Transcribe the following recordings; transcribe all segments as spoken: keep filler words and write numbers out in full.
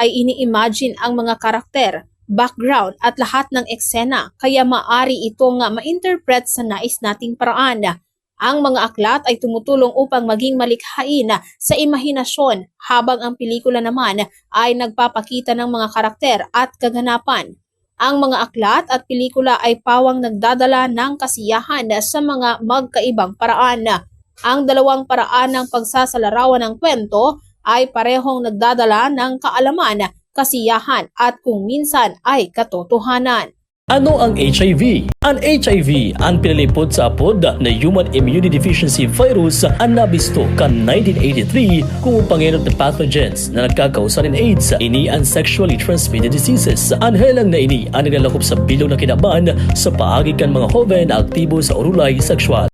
ay ini-imagine ang mga karakter, background at lahat ng eksena, kaya maari itong ma-interpret sa nais nating paraan. Ang mga aklat ay tumutulong upang maging malikhain sa imahinasyon, habang ang pelikula naman ay nagpapakita ng mga karakter at kaganapan. Ang mga aklat at pelikula ay pawang nagdadala ng kasiyahan sa mga magkaibang paraan. Ang dalawang paraan ng pagsasalarawan ng kwento ay parehong nagdadala ng kaalaman, kasiyahan at kung minsan ay katotohanan. Ano ang H I V? Ang H I V, ang pinalipod sa apod na Human Immunodeficiency Virus, ang nabisto kan nineteen eighty-three kung pangenot na pathogens na nagkakausa nin AIDS. Ini ang sexually transmitted diseases. Ang helang na ini ang naglalakop sa bilog na kinaban sa paagi kan mga hoben na aktibo sa urulay sexual.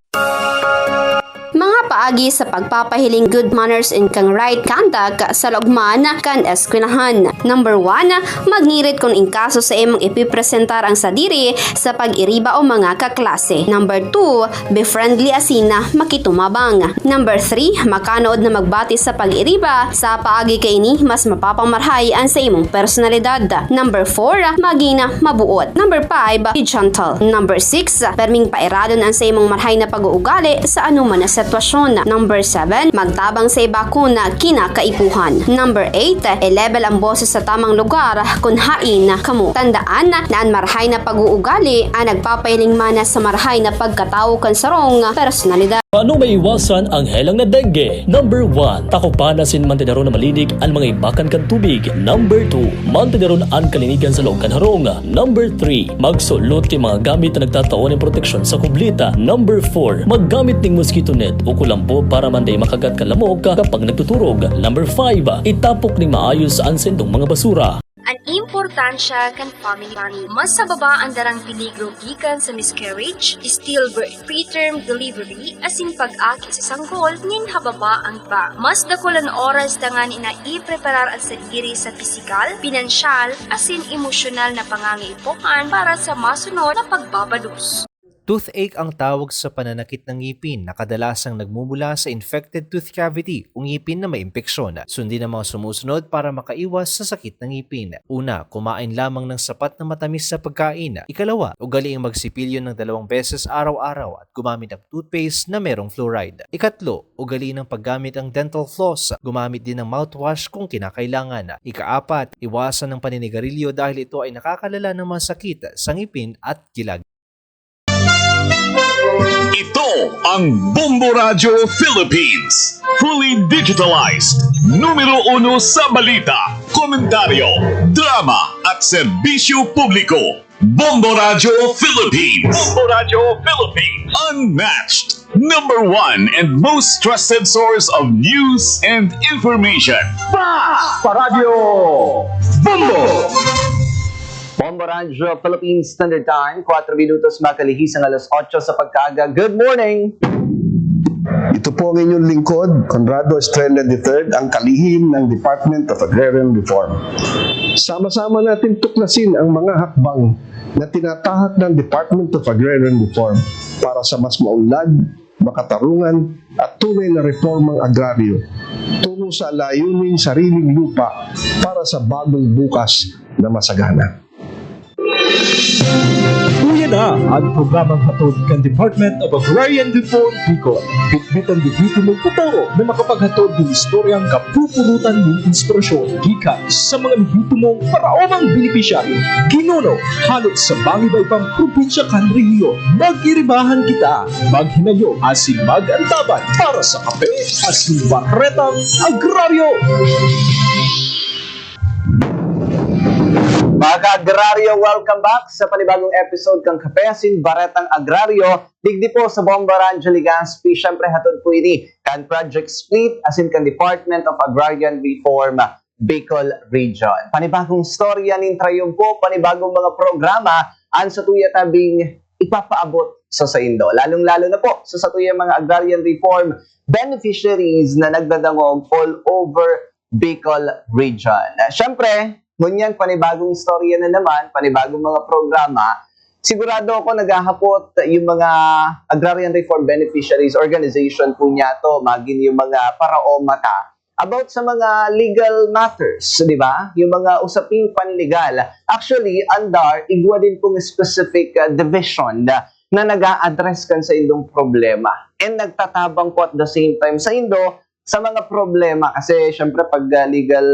Mga paagi sa pagpapahiling good manners and kang right conduct sa lugman kan eskwelahan. Number one, magngirit kun in kaso sa imong ipipresentar ang sadiri sa pag-iriba o mga kaklase. Number two, be friendly asin makitumabang. Number three, makanood na magbati sa pag-iriba. Sa paagi kaini, mas mapapamarhay an sa imong personalidad. Number four, magin mabuot. Number five, be gentle. Number six, perming pairadon an sa imong marhay na pag-uugali sa anoman na sitwasyon. Number seven, magtabang sa iba kun kinakaipuhan. Number eight, i-level ang boses sa tamang lugar kun hain kamo. Tandaan na an marhay na pag-uugali an nagpapahiling man sa marhay na pagkatawo kan sarong personalidad. Paano maiwasan ang helang na dengue? Number one, takopan asin manteneron na malinig an mga ibakan kan tubig. Number two, manteneron an kalinigan sa laog kan harong. Number three, magsulot nin mga gamit na nagtatao nin proteksyon sa kublita. Number four, maggamit ning mosquito net o kulambo para man dai makagat kan lamok kapag nagtuturog. Number five, itapok ning maayos an saindong mga basura. An importansya kan family planning. Mas sa baba an darang peligro gikan sa miscarriage, stillbirth, preterm delivery, asin pag-aki sa sanggol nin hababa ang iba. Mas dakul an oras tanganing na ipreparar an sadiri sa pisikal, pinansyal, asin emosyonal na pangangaipuhan para sa masunod na pagbabados. Toothache ang tawag sa pananakit ng ngipin na kadalasang nagmumula sa infected tooth cavity o ngipin na may impeksyon. Sundin ang mga sumusunod para makaiwas sa sakit ng ngipin. Una, kumain lamang ng sapat na matamis na pagkain. Ikalawa, ugaliing magsipilyo ng dalawang beses araw-araw at gumamit ng toothpaste na merong fluoride. Ikatlo, ugaliin ang paggamit ng dental floss. Gumamit din ng mouthwash kung kinakailangan. Ikaapat, iwasan ang paninigarilyo dahil ito ay nakakalala ng mga sakit sa ngipin at kilag. Ito ang Bombo Radyo Philippines. Fully digitalized. Numero uno sa balita, komentaryo, drama at serbisyo publiko. Bombo Radyo Philippines. Bombo Radyo Philippines. Unmatched. Number one and most trusted source of news and information. Ba! Paradyo! Bombo! Bombo Radyo Philippines Standard Time, kwatro minutos makalihis ang alas otso sa pagkaaga. Good morning! Ito po ang inyong lingkod, Conrado Estrella the third, ang kalihim ng Department of Agrarian Reform. Sama-sama natin tuklasin ang mga hakbang na tinatahak ng Department of Agrarian Reform para sa mas maunlad, makatarungan at tunay na reformang agraryo tungo sa layuning sariling lupa para sa bagong bukas na masagana. Uya na an programang hatod kan Department of Agrarian Reform Bicol. Bitbit an lehitimong futuro na makapaghatod nin istoryang kapupurutan nin inspirasyon gikan sa mga lehitimong paraomang benepisyaryo. Ginuno, hale sa mga iba-ibang probinsya kan rehiyon. Mag-iribahan kita, maghinayo asin mag-antaban para sa kape asin baretang agraryo. Mga ka-agraryo, welcome back sa panibagong episode kan Kape asin Baretang Agraryo, digdi po sa Bombo Radyo Legazpi. Siyempre, hatod po ini kan Project Split asin kan Department of Agrarian Reform Bicol Region. Panibagong istorya nin trayumpo, panibagong mga programa an satuya tabing ipapaabot sa saindo. Lalong-lalo na po sa satuya mga agrarian reform beneficiaries na nagdadangog all over Bicol Region. Siyempre, ngunyan panibagong istorya na naman, panibagong mga programa. Sigurado ako naghahapot yung mga agrarian reform beneficiaries organization po niya to, magin yung mga paraoma ta about sa mga legal matters, di ba? Yung mga usaping panlegal. Actually, ang DAR, igwa din pong specific, ah, division na, na nag-a-address kan saindong problema. And nagtatabang po at the same time saindo sa mga problema. Kasi, syempre, pag, ah, legal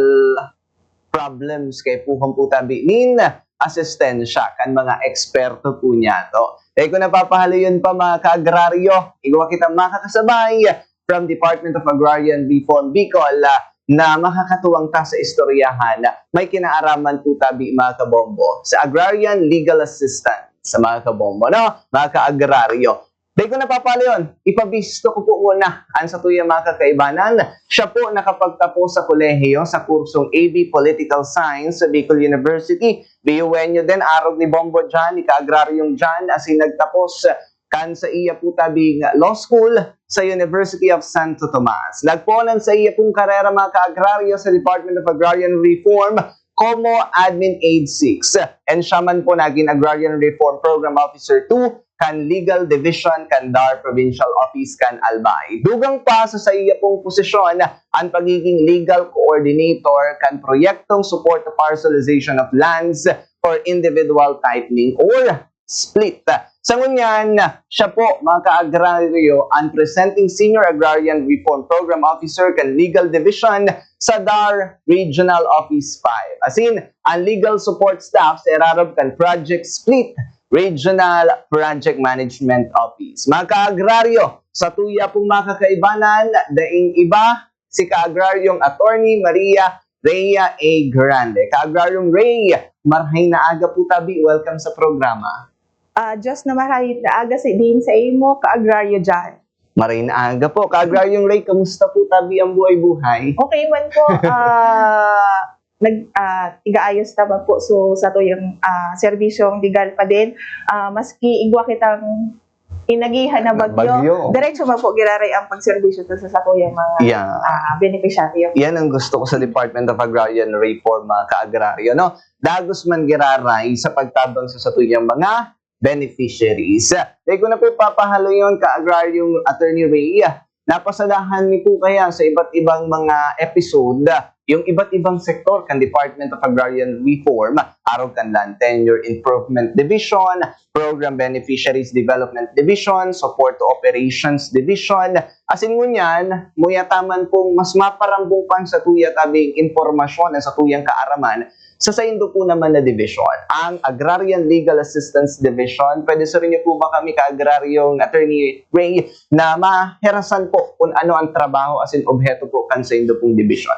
problems, kaipuhan po tabi nin asistensya kan mga eksperto po niyato. Dai ko na papahaloyon pa, mga ka-agraryo, igwa kita makakasabay from Department of Agrarian Reform Bicol, ah, na makakatuwang ta sa istoryahan na may kinaaraman po tabi, mga kabombo, sa agrarian legal assistance, sa mga kabombo, no? Mga ka-agraryo. Dai ko na papahaloyon, ipabisto ko po muna ang satuyang mga kakaibanan. Siya po nakapagtapos sa kolehiyo sa kursong A B Political Science sa Bicol University, B U N U din, arog ni Bombo John, ni Ka-agraryong John, asin nagtapos kan saiya po tabing law school sa University of Santo Tomas. Nagpoon an saiya pong karera, mga ka-agraryo, sa Department of Agrarian Reform, como Admin Aid six. And siya man po nagin Agrarian Reform Program Officer two kan Legal Division kan DAR Provincial Office kan Albay. Dugang pa sa saiya pong posisyon an pagiging legal coordinator kan proyektong Support to Parcelization of Lands for Individual Titling or SPLIT. Sa ngunyan, siya po, mga ka-agraryo, ang presenting Senior Agrarian Reform Program Officer kan Legal Division sa DAR Regional Office five. Asin, ang legal support staff sa irarob kan Project SPLIT, Regional Project Management Office. Mga ka-agraryo, satuya pong mga kakaibanan, daing iba, si Ka-agraryong Attorney Maria Rhea A. Grande. Ka-agraryong Rhea, marhay na aga po tabi. Welcome sa programa. Ah, Diyos na marhay na aga si din sa imo, Ka-agraryo John. Marhay na aga po. Ka-agraryong Rhea, kamusta po tabi ang buhay-buhay? Okay man po. Ah, nag, ah, tigaayos ta man po. So, satuyang, ah, serbisyong legal pa din. Ah, maski igwa kitang inagihan na bagyo, bagyo, diretso man po giraray ang pagserbisyo ta sa satuyang mga, yeah, ah, benepisyaryo. Yan ang gusto ko sa Department of Agrarian Reform, mga ka-agraryo, no? Dagos man giraray sa pagtabang sa satuyang mga beneficiaries. Dai ko na po papahaloyon, ka-agraryong Attorney Rhea, napasadahan niyo po kaya sa iba't ibang mga episode yung iba't ibang sektor kan Department of Agrarian Reform, arog kan Land Tenure Improvement Division, Program Beneficiaries Development Division, Support to Operations Division. Asin ngunyan, muya ta man pong mas maparambong pan satuya tabing impormasyon an satuyang kaaraman sa saindo po naman na division, ang Agrarian Legal Assistance Division. Pwede sa rin niyo po ba kami, ka-agraryong Attorney Rhea, na maherasan po kung ano ang trabaho asin obheto po kan saindo pong division?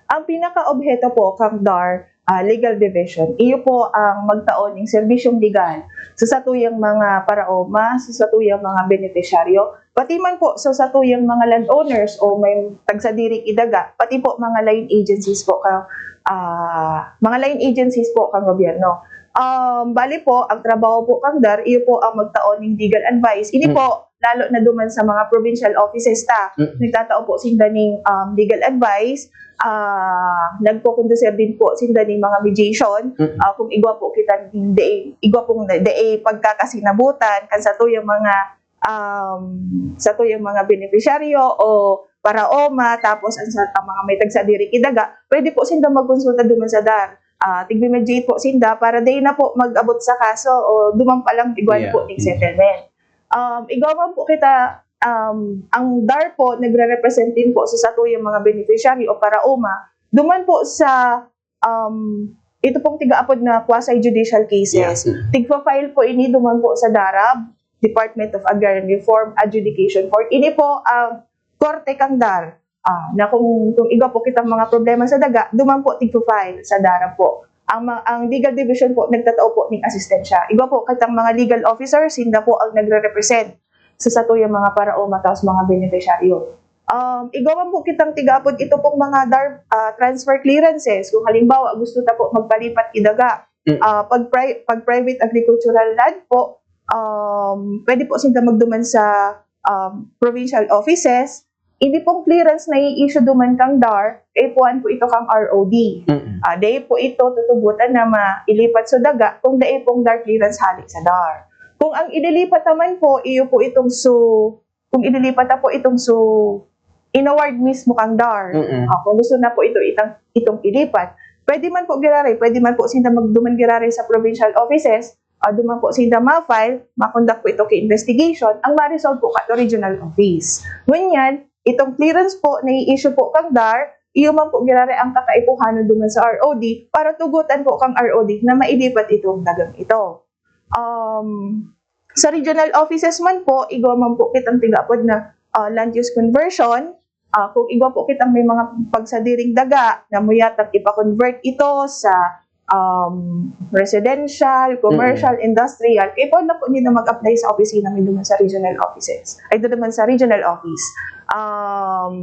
Ang pinaka-obheto po kang DAR, ah, Legal Division, iyo po ang magtao ning serbisyong legal sa satuyang mga paraoma, sa satuyang mga benepisyaryo, pati man po sa satuyang mga landowners o may tagsadiri ki daga, pati po mga line agencies po ka, ah, mga line agencies po kang gobyerno. Um, bali po, ang trabaho po kang DAR, iyo po ang magtao ning legal advice. Ini, mm, po, lalo na duman sa mga provincial offices ta. Mm. Nagtatao po sinda ning, um, legal advice. Ah, nagko-conduce din po sinda ning mga mediation. Mm. Ah, kung igwa po kita ning dai, igwa pong da-, dai pagkakasinabutan kan satuyang mga, um, satuyang mga benepisyaryo o paraoma, tapos ang sa, ang mga may tagsadiri ki daga, pwede po sinda magkonsulta duman sa DAR. Ah, tigme-mediate po sinda para dai na po mag-abot sa kaso o duman pa lang igwa na, yeah, po ning settlement. Um, igwa man po kita, um, ang DAR po nagre-represent din po sa satuyang mga beneficiary o paraoma duman po sa, um, ito pong tigaapod na quasi-judicial cases. Yeah. Tigfa-file po ini duman po sa DARAB, Department of Agrarian Reform Adjudication Court. Ini po ang korte kang DAR. Ah, na kung, kung igwa po kitang mga problema sa daga, duman po tigfa-file sa DARAB po. Ang ma-, ang legal division po, nagtatao po ning asistensya. Igwa po kitang mga legal officers, sinda po ang nagre-represent sa satuyang mga paraoma, tapos mga benepisyaryo. Um, igwa man po kitang tigaapod ito pong mga DAR, ah, transfer clearances. Kung halimbawa, gusto ta po magpalipat ki daga, mm, ah, pag pri-, pag private agricultural land po, um, pwede po sinda magduman sa, um, provincial offices. Ini pong clearance na i-issue duman kang DAR, eh, puan po ito kang R O D. Mm. Ah, dai po ito tutubotan na mailipat sa daga kung dai pong DAR clearance hali sa DAR. Kung ang ililipat naman po, iyo po itong su-, kung ililipat na po itong su-, inward mismo kang DAR. Mm-mm. Ah, kung gusto na po ito itang, itong ilipat, pwede man po giraray, pwede man po sinda magduman giraray sa provincial offices, ah, duman po sinda ma-file, makondak po ito ki investigation, ang ma-resolve po kato regional office. Ngunyan, itong clearance po na i-issue po kang DAR, iyo man po giraray ang kakaipuhanon duman sa R O D para tugutan po kang R O D na mailipat itong dagang ito. Um, sa regional offices man po, igwa man po kitang tig-apod na ah, land use conversion. Ah, kung igwa po kitang may mga pagsadiring daga na muyatang ipa-convert ito sa um, residential, commercial, industrial, kaya po na po nila mag-apply sa opisina may duman sa regional offices. Ay, doon naman sa regional office. Um,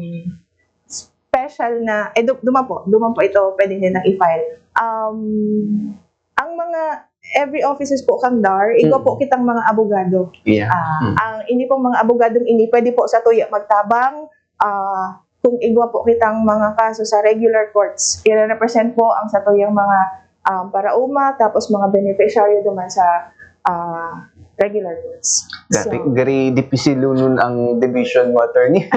special na, eh, du- duman po, duman po ito, pwede nila i-file. Um, ang mga, every offices po kang DAR, igwa Mm. po kitang mga abogado. Yeah. Ah, Mm. Ang ini pong mga abogadong ini, pwede po sa tuya magtabang, ah, kung igwa po kitang mga kaso sa regular courts, i-represent po ang satuyang mga um, paraoma, tapos mga beneficiaryo duman sa ah, regular courts. Dati, So, gari dipisil nun ang division mo, attorney.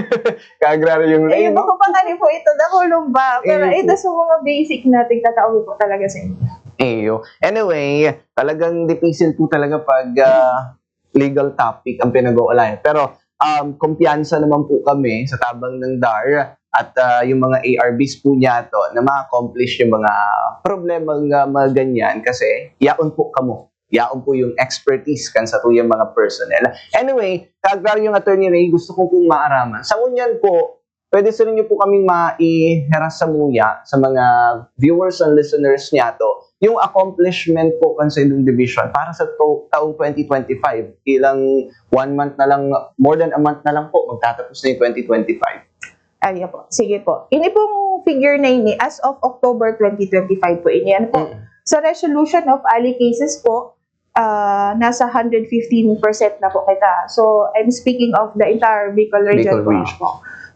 Kaagraryong eh, Ray, yung no? mga pangali po ito, nakulong ba? Pero Eh, ito sa mga basic na tigtatao po talaga sa inyo. Iyo. Anyway, talagang dipisil po talaga pag ah, legal topic ang pinag-uulayan. Pero um, kumpiyansa naman po kami sa tabang ng DAR at ah, yung mga A R Bs po niya to na ma-accomplish yung mga problemang ah, mga ganyan kasi yaon po kamo. Yaon po yung expertise kan sa tuyang mga personnel. Anyway, Kaagraryong Attorney Ray, gusto ko pong maaraman. Sa ngunyan po, pwede sa ninyo po kaming maihiras sa muya sa mga viewers and listeners niya to, yung accomplishment po kan sa inyong division para sa to, taong twenty twenty-five. Ilang one month na lang, more than a month na lang po, magtatapos na yung twenty twenty-five. Ay, po. Sige po. Ini pong figure na ini, as of October twenty twenty-five po, ini. Ano po? Mm. Sa resolution of ali cases po, ah, nasa hundred fifteen percent na po kita. So, I'm speaking of the entire Bicol region Bicol po. region. Opo.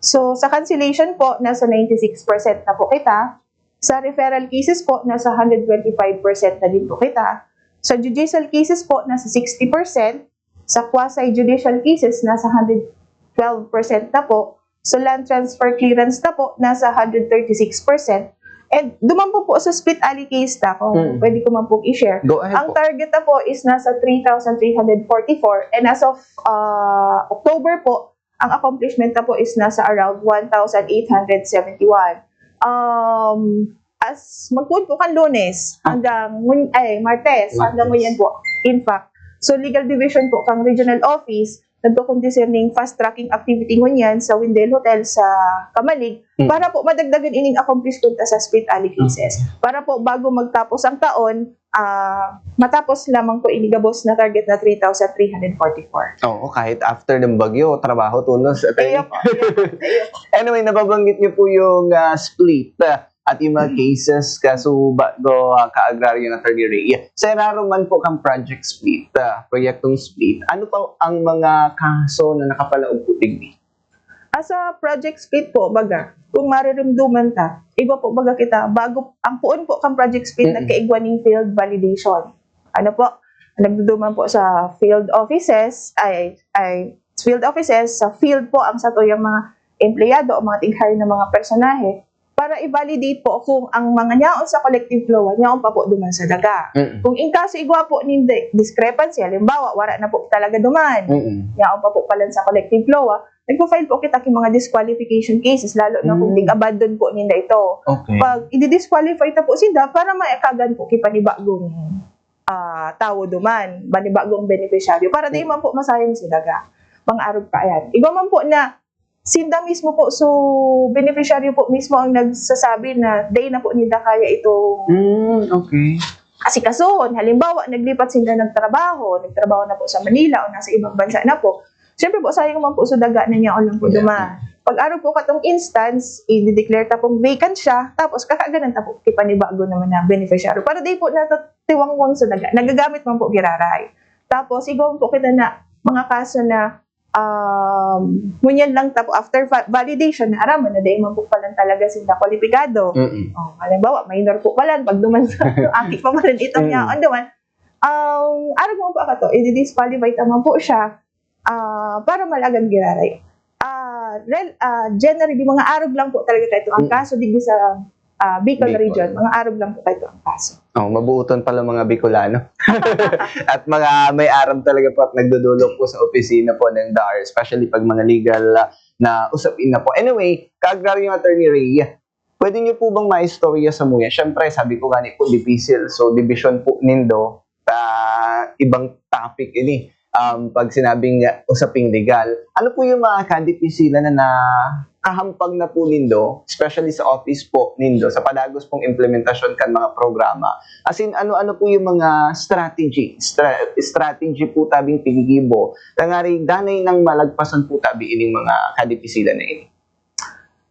So, sa cancellation po, nasa ninety-six percent na po kita. Sa referral cases po, nasa hundred twenty-five percent na din po kita. Sa judicial cases po, nasa sixty percent. Sa quasi-judicial cases, nasa hundred twelve percent na po. Sa land transfer clearance na po, nasa hundred thirty-six percent. And duman po po sa split ali case ta, kung Mm. pwede ko man pong i-share. Go ahead Ang po. target na po is nasa three thousand three hundred forty-four, and as of ah, October po, ang accomplishment na po is nasa around one thousand eight hundred seventy-one. Um, as magpuon po kan Lunes Ah. hanggang ngun- ay Martes, Martes. Hanggang ngunyan po. In fact, so legal division po kang regional office nagko-conduct ning fast tracking activity ngunyan sa Windel Hotel sa Camalig Mm. para po madagdagan ining accomplishment ta sa split ali cases. Para po bago magtapos ang taon, ah, matapos lamang po ini gabos na target na three thousand three hundred forty-four. Oo, kahit after ng bagyo, trabaho tulos. Iyo po, iyo po, iyo po. Anyway, nababanggit niyo po yung ah, split ah, at yung mga cases kaso bago uh, Kaagraryong Attorney Ray. Sa irarom man po kang project split, ah, proyektong split, ano pa ang mga kaso na nakapalaog po digdi? As a project split po, baga, kung marirumduman ta, igwa po baga kita, bago, ang puon po kang project split, Mm-mm. Nagkaigwa ning field validation. Ano po? Nagduduman po sa field offices, ay, ay, field offices, sa field po ang satuyang mga empleyado o mga tig-hire na mga personahe para i-validate po kung ang mga nyaon sa collective CLOA, nyaon pa po duman sa daga. Mm-mm. Kung in kaso igwa po ning di- discrepancy, halimbawa, wala na po talaga duman, Mm-mm. nyaon pa po pala sa collective CLOA, nagpa-file po kita king mga disqualification cases, lalo na kung Mm. tig-abandon po ninda ito. Okay. Pag i-disqualify ta po sinda para maikagan po ki panibagong ah, tawo duman, panibagong benepisyaryo. Para di man po masayang si daga. Mga arog pa yan. Igwa man po na sinda mismo po, so beneficiaryo po mismo ang nagsasabi na dai na po ninda kaya itong Mm, okay. asikasuhon. Halimbawa, naglipat sinda ng trabaho, nagtrabaho na po sa Manila o nasa ibang bansa na po. Siyempre po, sayang man po sa daga na niya o lang po Yeah. duman. Pag-arog po katong instance, i-declare ta pong vacant siya, tapos kakaaganan ta po kipanibago naman na beneficiary. Para di po natatiwangwang sa daga, nagagamit man po giraray. Tapos, igwa man po kita na mga kaso na um, ngunyan lang ta po, after va- validation, naaraman na dai man po palan talaga sila kwalipikado. Mm-mm. Oh, halimbawa, minor po palan, pag duman sa aki pa palan itong Mm. yaon duman. Ang arog mo po ako to, i-disqualify ta man po siya ah, para malagan giraray. Ah, Rel, ah, generally, mga arog lang po talaga kaito ang Mm. kaso digdi sa ah, Bicol Bicol. region. Mga arog lang po kaito ang kaso. Oh, mabuoton pala mga Bicolano. At mga may aram talaga po at nagdudulog po sa opisina po ng DAR, especially pag mga legal ah, na usapin na po. Anyway, Ka-Agraryong Attorney Ray, pwede niyo po bang maistorya sa muya? Siyempre, sabi ko gani po, dipisil. So, division po nindo, ah, ibang topic ini. Um, pag sinabing ah, usaping legal, ano po yung mga kadipisilan na nakahampag na po nindo, especially sa office po nindo, sa padagos pong implementasyon kan mga programa? As in, ano-ano po yung mga strategy, stra- strategy po tabing pinigibo, tangari danay nang malagpasan po tabi ining mga kadipisilan na ini?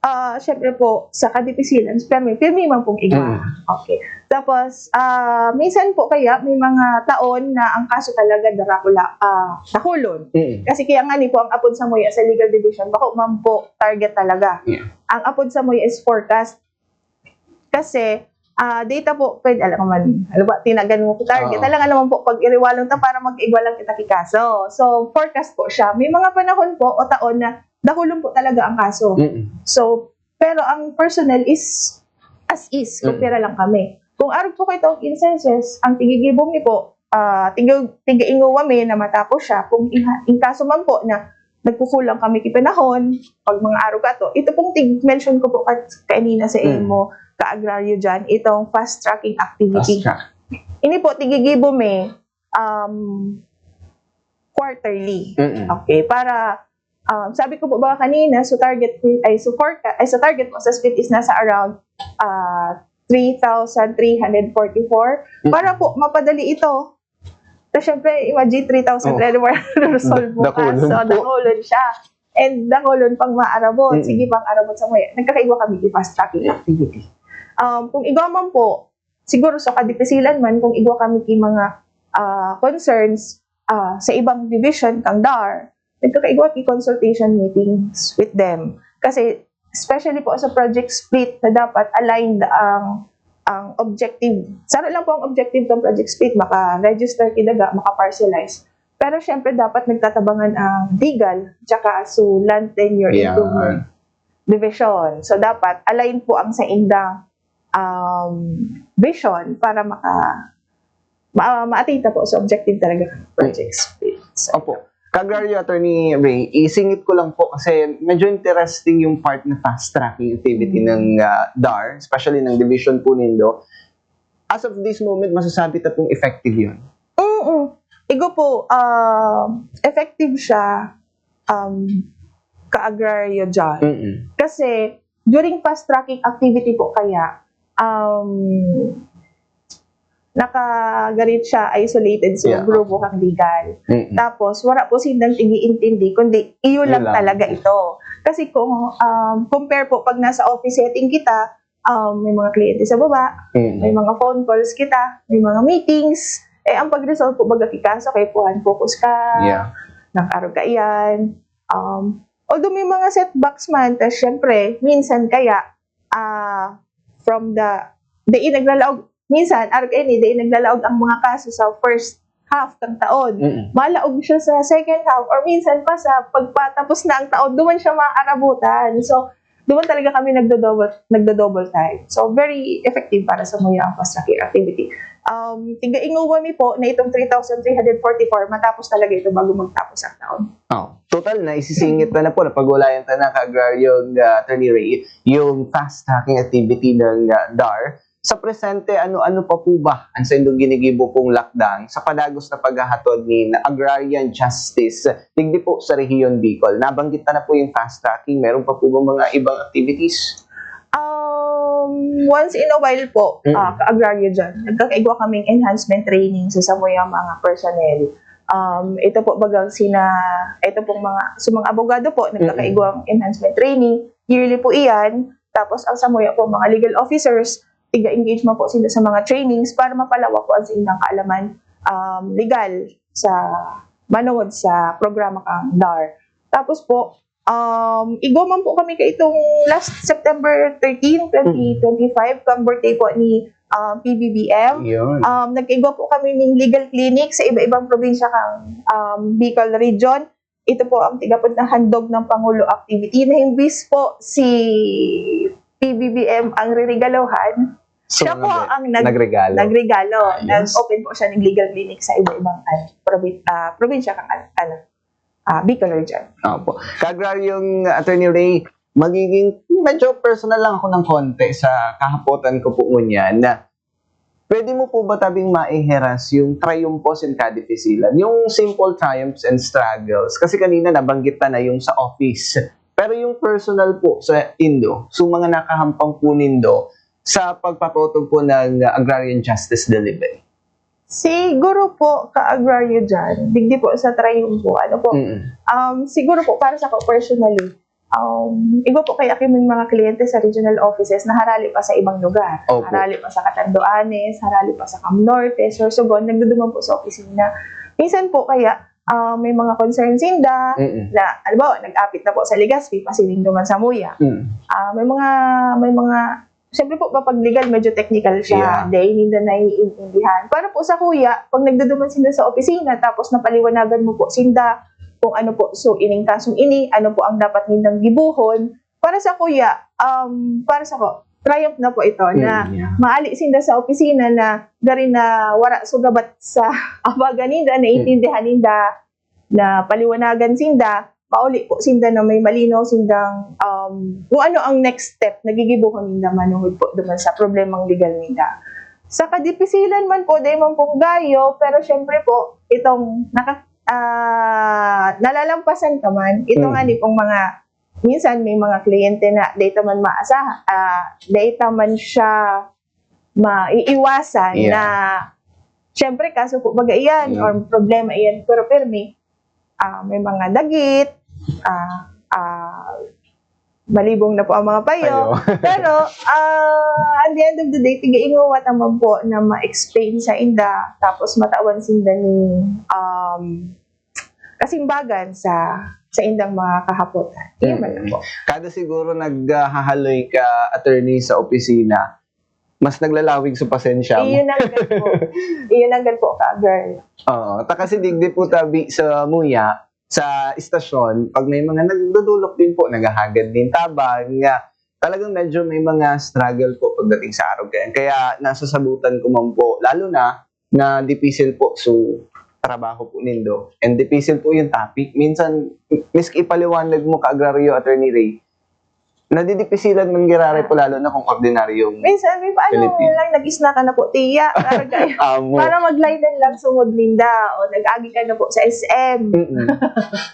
Ah, syempre po, sa kadipisilan, pirmi, pirmi man pong igwa. Mm. Okay. Tapos, ah, minsan po kaya may mga taon na ang kaso talaga darakula, ah, dakulon. Mm. Kasi kaya nga ni po ang apod sa muya sa legal division, bako man po target talaga. Yeah. Ang apod sa muya is forecast. Kasi, ah, data po, pwede, alam mo man, alam ba, tinagan mo po target. Oo. Alam nga naman po, pag iriwalong ta para mag-igwa lang kita ki kaso. So, forecast po siya. May mga panahon po o taon na dakulon po talaga ang kaso. Mm. So, pero ang personnel is as is, kung Mm. pira lang kami. Kung arog po kayo itong instances, ang tigigibo mi po, ah, tiga, tiga-inguwa mi na matapos siya. Kung iha, in kaso man po na nagkukulang kami ki panahon, pag mga arog ato, ito pong tig-mention ko po kat, kanina sa Mm. imo, ka-agraryo dyan, itong fast tracking Fast activity. track. Ini po, tigigibo mi, um, quarterly. Mm-mm. Okay, para, um, sabi ko po ba kanina, so target, ay, so forecast, ay, so target po sa SPLIT is nasa around, ah, three thousand three hundred forty-four. Mm. Para po, mapadali ito. So, syempre, imagine, three thousand Oh. three hundred resolve mo Dakulon kaso, po. Dakulon siya. And dakulon pang maarabot. Mm. Sige, pang arabot sa muya. Nagkakaigwa kami ki fast tracking activity. Um, kung igwa man po, siguro sa kadipisilan man, kung igwa kami ki mga ah, concerns ah, sa ibang division kang DAR, nagkakaigwa ki consultation meetings with them. Kasi, especially po sa Project SPLIT, na dapat aligned ang ang objective. Saro lang po ang objective ng Project SPLIT, maka-register ki daga, maka-parcelize. Pero syempre, dapat nagtatabangan ang legal tsaka so land tenure Yeah. improvement division. So, dapat align po ang sa indang um, vision para maka ma ma-attain ta po sa objective talaga ng Project SPLIT. So, Opo. Ka-Agraryo Attorney Ray, isingit ko lang po kasi medyo interesting yung part na fast tracking activity Mm. ng ah, DAR, especially ng division po nindo. As of this moment, masasabi ta pong effective yun? Oo. Igo po, um, effective siya, um, ka-agraryo dyan. Mm-mm. Kasi, during fast tracking activity po kaya, um, nakagarit siya isolated sa Yeah. grupo kang legal. Mm-mm. Tapos, wala po silang tigi-intindi, kundi iyo Iyo lang lang. talaga ito. Kasi kung um, compare po pag nasa office setting kita, um, may mga kliyente sa baba, Mm-mm. may mga phone calls kita, may mga meetings, eh ang pag-resolve po baga ki kaso kay puhan focus ka, Yeah. nag-arog ka iyan. Um, although may mga setbacks man, tas syempre, minsan kaya, ah, from the, dai naglalaog, minsan, arog ini, dai naglalaog ang mga kaso sa first half ng taon. Mm-mm. Malaog siya sa second half or minsan pa sa pagpatapos na ang taon, duman siya maarabutan. So, duman talaga kami nagdo-double, nagdo-double time. So, very effective para sa muya ang fast tracking activity. Um, tiga-inguwa mi po na itong three thousand three hundred forty-four, matapos talaga ito bago magtapos ang taon. Oh, total na isisingit na na po, napag-ulayan ta na, Ka-Agraryo ah, Attorney Ray, yung fast tracking activity ng ah, DAR. Sa presente, ano-ano pa po ba ang sa indong ginigibo pong lakdang sa padagos na paghahatod ni na agrarian justice digdi po sa Rehiyon Bicol? Nabanggit na na po yung fast tracking, meron pa po ba mga ibang activities? Um, once in a while po, Mm. ah, ka-agraryo dyan, nagkakaigwa kaming enhancement training sa samuyang mga personnel. Um, ito po bagang sina, ito pong mga, sa mga abogado po, nagkakaigwang enhancement training. Yearly po iyan. Tapos ang samuya po, mga legal officers, tiga-engage man po sila sa mga trainings para mapalawak po ang sa ilang kaalaman um, legal sa manungod sa programa kang DAR. Tapos po, um, igwa man po kami kaitong last September thirteen, twenty twenty-five, kang birthday po ni um, P B B M. Yun. Um, nagkaigwa po kami ng legal clinic sa iba-ibang probinsya kang um, Bicol region. ito po ang tigapod na Handog ng Pangulo activity na imbis po si P B B M ang riregalohan, siya po ang nag- nagregalo. Nag-open po siya ng legal clinic sa iba-ibang, ano, probin- ah, probinsya kang, ano, ah, Bicol region. Opo. Ka-Agraryong Attorney Ray, magiging medyo personal lang ako ng konti sa kahapotan ko po ngunyan na pwede mo po ba tabing maiheras yung triumphos and kadipisilan? Yung simple triumphs and struggles. Kasi kanina nabanggit na na yung sa office. Pero yung personal po sa indo, so mga nakahampang po nindo sa pagpatutupad po ng agrarian justice delivery. Siguro po, ka-agraryo dyan, digdi po sa triumphos, ano po, Mm. um, siguro po para sa ko personally, um, iba po kaya kami mga kliyente sa regional offices na harali pa sa ibang lugar. Opo. Harali pa sa Catanduanes, harali pa sa Cam Norte, Sorsogon, nagduduman po sa opisina. Minsan po kaya, ah, may mga concern sinda Mm-mm. na, halimbawa, nag-apit na po sa Legazpi, pasiring duman sa Muya. Mm. Ah, may mga, may mga, siyempre po, kapag legal, medyo technical siya. Yeah. Dahil hindi na naiintindihan. Para po sa kuya, pag nagduduman sinda sa opisina, tapos napaliwanagan mo po sinda kung ano po, so, ining kasong ini, ano po ang dapat nindang gibuhon. Para sa kuya, um, para sa ko, triumph na po ito na Mm, yeah. maali sinda sa opisina na gari na wara sugabat sa abaga ninda, naintindihan ninda, na paliwanagan sinda, mauli po sinda na may malinaw sindang, um, kung ano ang next step na gigibuhon ninda manungod po duman sa problemang legal ninda. Sa kadipisilan man po, dahil man pong gayo, pero syempre po, itong naka-, ah, nalalampasan ka man, ito Mm. nga ni pong mga, minsan may mga kliyente na dahil man maasahan, ah, dahil man siya maiiwasan Yeah. na, syempre, kaso po baga iyan Yeah. or problema iyan, pero pirmi, ah, may mga dagit, ah, ah, malibong na po ang mga payo. Payo. Pero, ah, at the end of the day, tiga-ingawa naman po na ma-explain sa inda, tapos matawan sinda ni, um, kasimbagan sa, sa indang mga kahapotan. Iyan man Mm. lang po. Kada siguro naghahaloy ka, attorney, sa opisina, mas naglalawig sa pasensya mo. Iyon ang gan po. Iyon ang gan po, ka-girl. Oo. Ta kasi digdi po tabi sa Muya, sa istasyon, pag may mga nagdudulok din po, naghahagad din tabang, nga talagang medyo may mga struggle po pagdating sa arog kayan. Kaya nasasabutan ko man po, lalo na, na dipisil po so trabaho po nindo. And dipisil po yung topic. Minsan, miski ipaliwanag mo, ka-agraryo, Attorney Ray, nadidipisilan man giraray po, lalo na kung ordinaryong Minsan, may paano Pilipino. lang, nag-snack ka na po, tiya. Para kayo, Amo. para mag-line lang sungod ninda. O nag-agi ka na po sa S M. Mm-mm.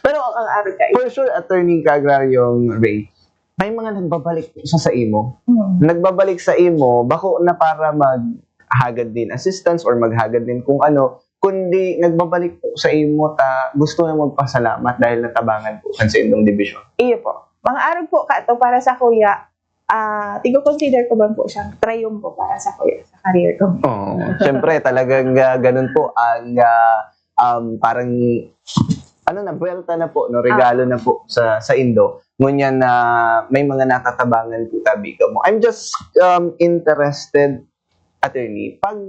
Pero Ang araw kayo. for sure, Attorney, ka-agraryong Ray, may mga nagbabalik po sa, sa imo. Mm. Nagbabalik sa imo, bako na para maghagad din assistance or maghagad din kung ano, kundi nagbabalik po sa imo ta gusto na magpasalamat dahil natabangan po kan sa indong dibisyon. Iyo po. Mga arog po kato para sa kuya, ah, tigo-consider ko man po siyang triumpo para sa kuya, sa career ko. Oo. Siyempre, talagang, ah, ganun po ang, ah, um, parang, ano na, buwelta na po, no? Regalo Ah. na po sa, sa indo. Ngunyan na may mga natatabangan po tabi ka mo. I'm just, um, interested, attorney, pag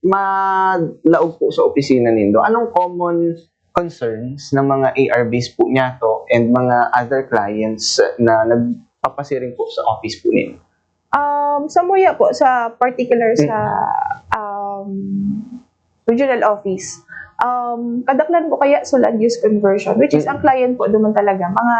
malaog po sa opisina nindo, anong common concerns ng mga A R Bs po niyato and mga other clients na nagpapasiring po sa office po ninyo? Um, sa Muya po, sa particular sa, Mm. um, regional office, um, kadaklan po kaya so land use conversion, which is Mm. ang client po duman talaga, mga,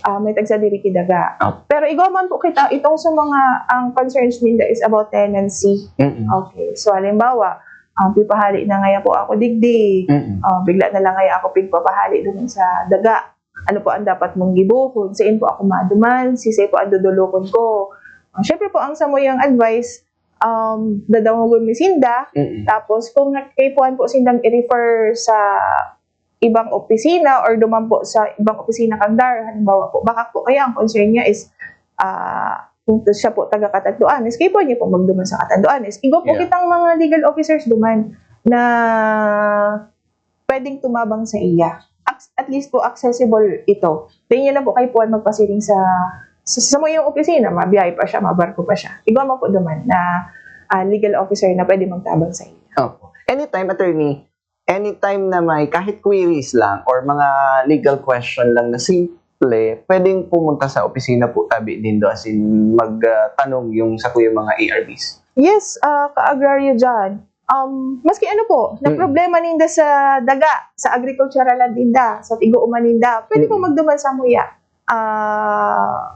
ah, may tagsadiri ki daga. Opo. Pero igwa man po kita, itong sa mga, ang concerns ninda is about tenancy. Mm. Okay. So, halimbawa, um, pipahali na ngaya po ako digdi. Mm. Ah, bigla na lang ngaya ako pigpapahali duman sa daga. Ano po ang dapat mong gibuhon? Sain po ako maduman? Sisay po ang dudulokon ko? Ah, syempre po, ang samuyang advice, um, dadangogon mi sinda. Mm. Tapos, kung nagkaipuhan po sindang i-refer sa ibang opisina or duman po sa ibang opisina kang DAR, halimbawa po, baka po kaya ang concern niya is, ah, kung to siya po taga Catanduanes, kaipuhan niya po magduman sa Catanduanes. Igwa po Yeah. kitang mga legal officers duman na pwedeng tumabang sa iya. Ac-, at least po, accessible ito. Then, yun na po kaipuhan magpasiring sa, sa, sa samuyang opisina, mabiyahe pa siya, mabarko pa siya. Igwa man po duman na, ah, legal officer na pwede magtabang sa iya. Opo. Anytime, attorney, anytime na may kahit queries lang or mga legal question lang na simple, pwedeng pumunta sa opisina po tabi nindo, as in, magtanong yung sa kuya mga A R Bs. Yes, ah, ka-agraryo dyan. Um, maski ano po, na Mm. problema ninda sa daga, sa agricultural land ninda, sa tigooman ninda, pwede po Mm. magduman sa muya. Ah,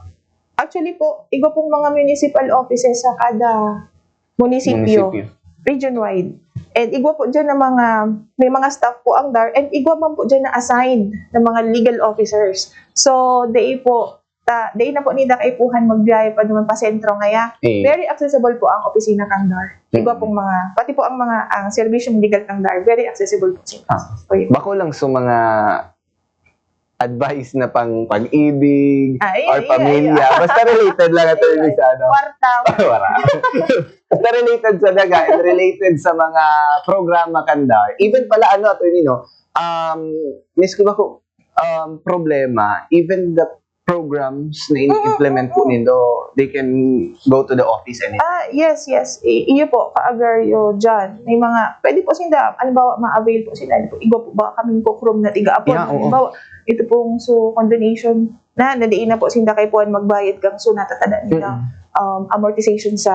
actually po, igwa pong mga municipal offices sa kada munisipyo, Munisipyo. region-wide. And igwa po dyan ng mga, may mga staff po ang DAR, and igwa man po dyan na assigned na mga legal officers. So, dai po, ta, dai na po ninda kaipuhan magbiyahe pa naman pa sentro ngaya. Eh. Very accessible po ang opisina kang DAR. Igwa Mm. pong mga, pati po ang mga, ang serbisyong legal kang DAR, very accessible po sila. Ah. So, yun. Bako lang sa mga advice na pang pag-ibig Ay, or ay, pamilya. ay, ay. Basta related lang, Attorney, Ay, ay. sa ano. Kwarta. Wala. Basta related sa daga and related sa mga programa kan DAR. Even pala, ano, Attorney, no? Um, miski ba ko, um, problema, even the programs na Mm, in-implement po mm. nindo, they can go to the office anytime. Ah, yes, yes. I-, iyo po, ka-agraryo dyan. May mga, pwede po sinda, halimbawa, ma-avail po sila. Igwa po ba kaming kukrom na tiga-apon? Yeah, oo. Halimbawa, ito pong so condonation na, na diin na po sinda kaipuhan magbayad kang so natatada nila, Mm. um, amortization sa,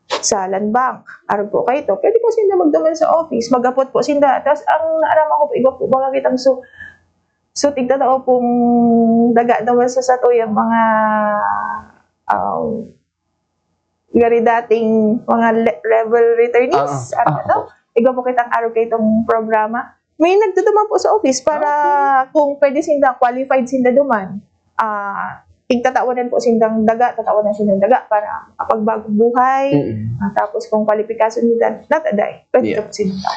sa land bank. Aron po kayo to, pwede po sinda magduman sa office, magapot po sinda. Tas ang naaraman ko po, igwa po baga kitang so, so tigtatao pong daga naman sa satuyang mga, um, ngari dating mga le-, level returnees, Ah, ah, ano ah, to? opo. Igwa po kitang aron kayo itong programa. May nagduduman po sa office para Okay. kung pwede sinda, qualified sinda duman. Ah, tigtatawanan po sindang daga, tatawanan sindang daga para makapagbagong buhay. Mm. Ah, tapos kung kwalipikasyon nila, nataday, pwede Yeah. po sinda.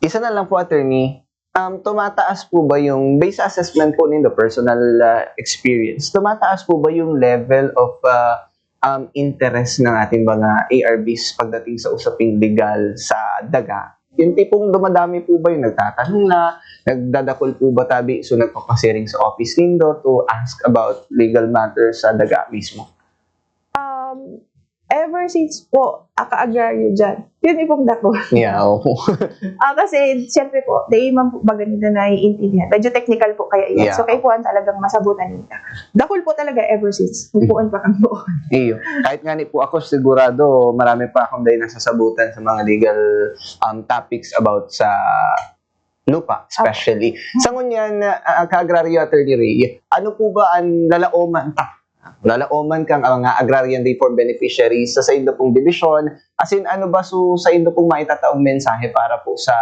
Isa na lang po, Attorney, um, tumataas po ba yung, based sa assessment po nindo, personal, ah, experience, tumataas po ba yung level of, ah, um, interest ng ating mga A R Bs pagdating sa usaping legal sa daga? Yung tipong dumadami po ba yung nagtatanong na, nagdadakol po ba tabi, so nagpapasiring sa office nindo to ask about legal matters sa daga mismo? Um, ever since po, aka-agraryo dyan, yun yung pong dakol. Yeah, opo. Ah, kasi, siyempre po, di man po baga nila naiintindihan. Medyo technical po kaya yan. Yeah. So, kaipuhan talagang masabutan nila. Dakol po talaga ever since. Buon pa kang buon. Iyo. Kahit nga ni po ako, sigurado, marami pa akong dahil nasasabutan sa mga legal, um, topics about sa lupa, Opo. especially. Sa ngunyan, ah, ka-agraryo, Attorney Ray, ano po ba ang lalaoman ta? Lalaoman kang, ah, mga agrarian reform beneficiaries sa, sa indo pong dibisyon? As in, ano ba so, sa indo pong maitataong mensahe para po sa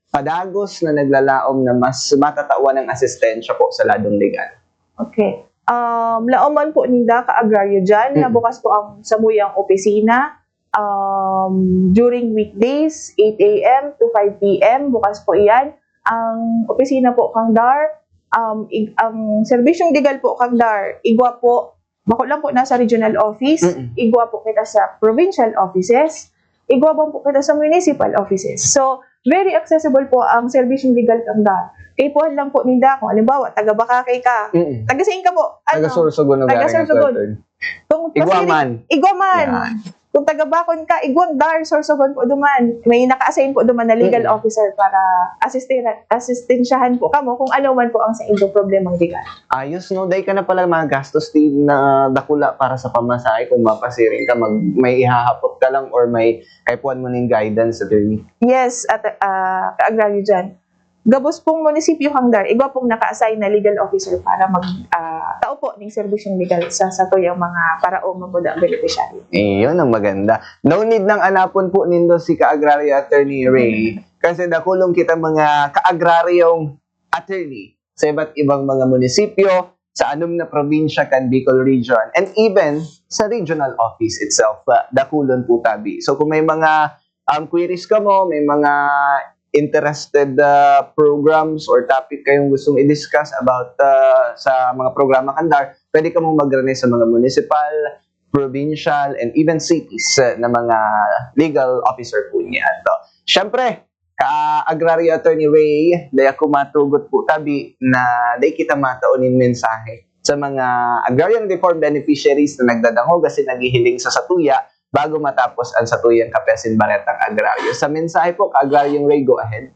padagos na naglalaom na mas matatawan ang asistensya po sa ladong legal? Okay. Um, laoman po ninda, ka-agraryo dyan, na Mm. bukas po ang samuyang opisina, um, during weekdays, eight A M to five P M, bukas po iyan. Ang opisina po kang DAR, um, ig-, ang serbisyong legal po kang DAR, igwa po, bako lang po nasa regional office, Mm-mm. igwa po kita sa provincial offices, igwa bang po kita sa municipal offices. So, very accessible po ang serbisyong legal kang DAR. Kaipuhan lang po ninda, kung halimbawa, taga Bacacay ka, Mm-mm. taga saan ka po? Taga Ano? Sorsogon na Taga galing ang Sorsogon. Attorney. Kung Igwa kasi man. Igwa man. Yan. Kung taga Bacon ka, igwang DAR Sorsogon po duman. May naka-assign po duman na legal Mm. officer para asistira-, asistensyahan po kamo kung ano man po ang sa inyong problemang legal. Ayos, no? Dai ka na pala magastos din na dakula para sa pamasahe kung mapasiring ka, mag-, may ihahapot ka lang or may kaipuhan mo ning guidance, Attorney. Yes, at, ah, ka-agraryo dyan. Gabos pong munisipyo kang DAR, igwa pong naka-assign na legal officer para mag, ah, tao po ning serbisyong legal sa, sa tuyang mga paraoma po na beneficiary. Iyon ang maganda. No need nang anapon po nindo si ka-agraryo Attorney Ray. Mm. Kasi dakulong kita mga ka-agraryong attorney sa iba't ibang mga munisipyo, sa anom na probinsya kan Bicol Region, and even sa regional office itself, ah, dakulon po tabi. So kung may mga um, queries kamo, may mga interested, ah, programs or topic kayong gustong i-discuss about, ah, sa mga programa kan DAR, pwede kamong magrani sa mga municipal, provincial, and even cities, ah, na mga legal officer po niya. So, syempre, ka-agraryo Attorney Ray, dai ako matugot po tabi na dai kita matao nin mensahe sa mga agrarian reform beneficiaries na nagdadangog asin naghihiling sa satuya bago matapos ang satuyang Kape asin Baretang Agraryo. Sa mensahe po, Ka-Agraryong Ray, go ahead.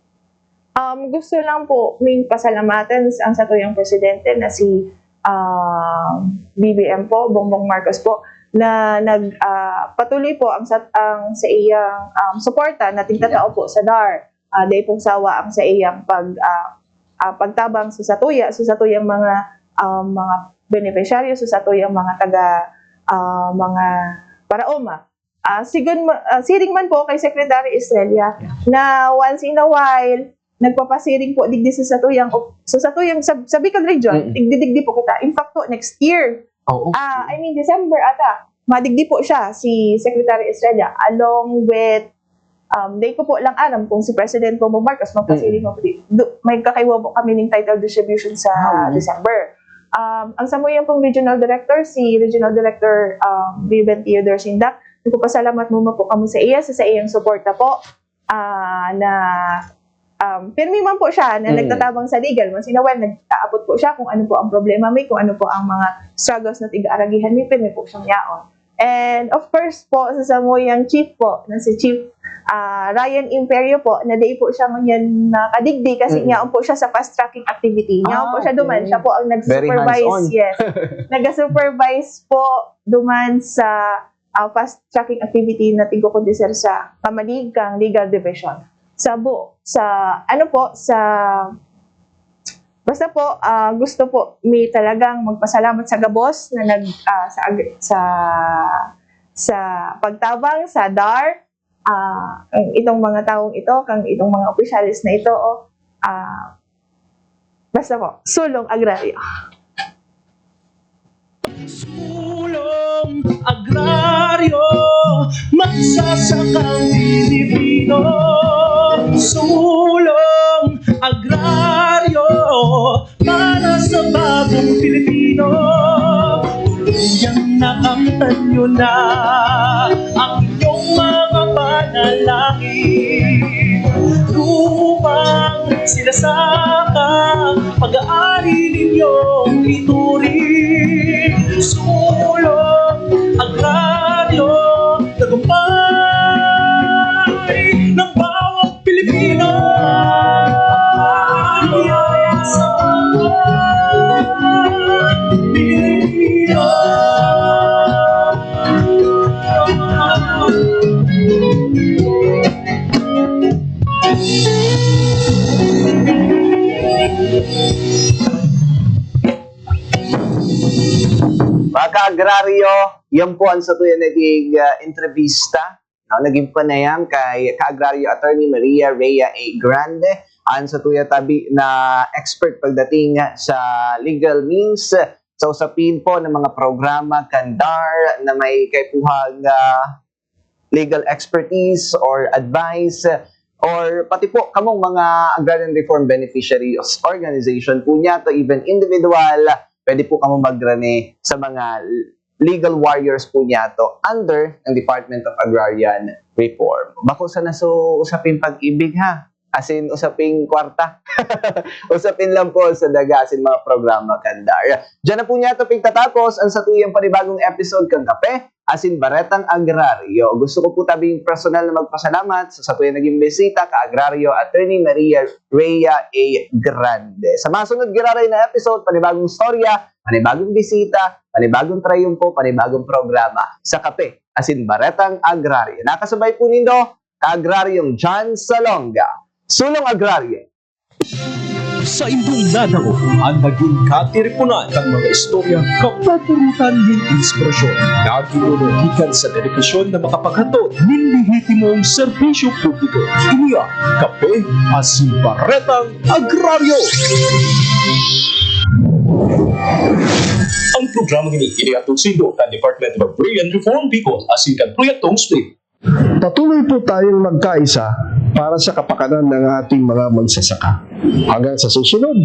Um, gusto lang po ming pasalamatan ang satuyang presidente na si, um, B B M po, Bongbong Marcos po, na nag, ah, patuloy po ang sat-, ang sa iyang, um, suporta na tigtatao po sa DAR. Ah, dai pong sawa ang sa iyang pag, ah, ah, pagtabang sa satuya, sa satuyang mga, um, mga benepisyaryo, sa satuyang mga taga, ah, mga paraoma. Ah, sigun ma-, ah, siring man po kay Secretary Estrella na once in a while, nagpapasiring po digdi sa satuyang op-, sa satuyang sa, sa Bicol Region, Mm. digdi-digdi po kita. In fact po, next year, Oo. ah, I mean, December ata, madigdi po siya, si Secretary Estrella, along with, um, dai ko po lang aram kung si President Bongbong Marcos magpasiring Mm. o di. Du-, may kakaiwa po kami ning title distribution sa Ah, oo. December. Um, ang samuyang pong regional director, si Regional Director, um, Ruben Theodore Sindak, nagpapasalamat muna po kamo sa iya, sa, sa iyang suporta po, ah, na, um, pirmi man po siya na Mm. nagtatabang sa legal. Once in a while, nag-aabot po siya kung ano po ang problema mi, kung ano po ang mga struggles na tig-aaragihan mi, pirmi po siyang yaon. And of course po, sa samuyang chief po, na si Chief, ah, Ryan Imperio po, na dai po siya ngunyan nakadigdi kasi Mm. yaon po siya sa fast tracking activity. Yaon Ah, po siya duman, okay. siya po ang Very nag-supervise. hands-on. Yes. Nag-supervise po duman sa, ah, fast tracking activity na tigkukundi, sir, sa kamalig kang legal division. Sa bu-, sa, ano po, sa, basta po, ah, gusto po mi talagang magpasalamat sa gabos na nag, ah, sa ag-, sa, sa pagtabang sa DAR, ah, ang itong mga taong ito, kang itong mga opisyales na ito, oh, ah, basta po, Sulong Agraryo. Sulong Agraryo, magsasakang Pilipino. Sulong Agraryo, para sa bagong Pilipino. Tuluyang nakamtan nyo na ang inyong mga panalangin. Lupang sinasaka, pag-aari ninyong ituring. Sulong Agraryo, tagumpay ng bawat Pilipino. Pilipino. Mga ka-agraryo, yan po ang satuya naging, ah, entrevista, no? Naging panayam kay ka-agraryo Attorney Maria Rhea A. Grande, ang satuya tabi na expert pagdating sa legal means, sa usapin po ng mga programa kan DAR na may kaipuhang, ah, legal expertise or advice, or pati po kamong mga agrarian reform beneficiaries organization po niya to, even individual, pwede po kamo magrani sa mga legal warriors po niya to under ng Department of Agrarian Reform. Bako sana so usapin pag-ibig, ha? Asin usaping kwarta. Usapin lang po sa daga asin mga programa kan DAR. Diyan na po niya to pigtatapos ang satuyang panibagong episode kan Kape asin Baretang Agraryo. Gusto ko po tabing personal na magpasalamat sa satuyang naging bisita, ka-agraryo Attorney Maria Rhea A. Grande. Sa masunod giraray na episode, panibagong storya, panibagong bisita, panibagong trayumpo, panibagong programa sa Kape asin Baretang Agraryo. Nakasabay po nindo, Agraryong John Salonga, Sulong Agraryo. Saindong nadangog an nagin katiriponan kan mga istorya, kapupurutan nin inspirasyon na ginuno gikan sa dedikasyon na makapaghatod nin lehitimong serbisyo publiko. Ini an Kape asin Baretang Agraryo. Ang programa ini inihatod saindo kan Department of Agrarian Reform, Bicol, asin kan Proyektong SWIFT. Patuloy po tayong magkaisa para sa kapakanan ng ating mga magsasaka. Hanggang sa susunod,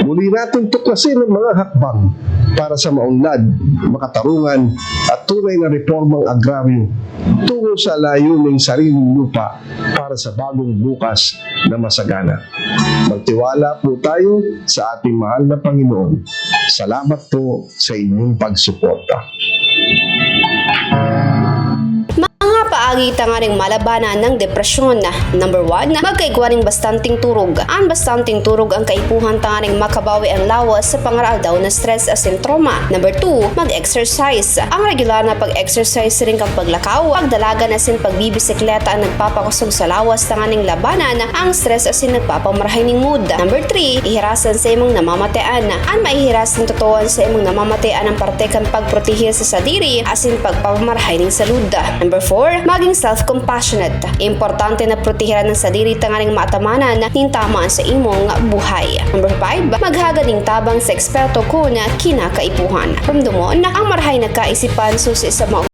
muli nating tuklasin ang mga hakbang para sa maunlad, makatarungan at tunay na reformang agraryo tungo sa layuning sariling lupa para sa bagong bukas na masagana. Magtiwala po tayo sa ating mahal na Panginoon. Salamat po sa inyong pagsuporta. Mga agi tanganing malabanan ng depresyon. Number one, magkaigwa ning bastanteng turog. An bastanteng turog ang kaipuhan tanganing makabawi ang lawas sa pangaraaldaw na stress asin trauma. Number two, mag-exercise. Ang regular na pag-exercise siring kan paglakaw, pagdalagan asin pagbibisikleta ang nagpapakosog sa lawas tanganing labanan ang stress asin nagpapamarahay ning mood. Number three, ihiras an sa imong namamatean. An maihiras nin totoo an sa imong namamatean ang parte kan pagprotehe sa sadiri asin pagpapamarahay ning salud. Number four, maging self-compassionate. Importante na proteheran an sadiri tanganing maatamanan nin tama an sa imong buhay. Number five, maghagad nin tabang sa eksperto kun kinakaipuhan. Rumdomon, ang marahay na kaisipan susi sa mga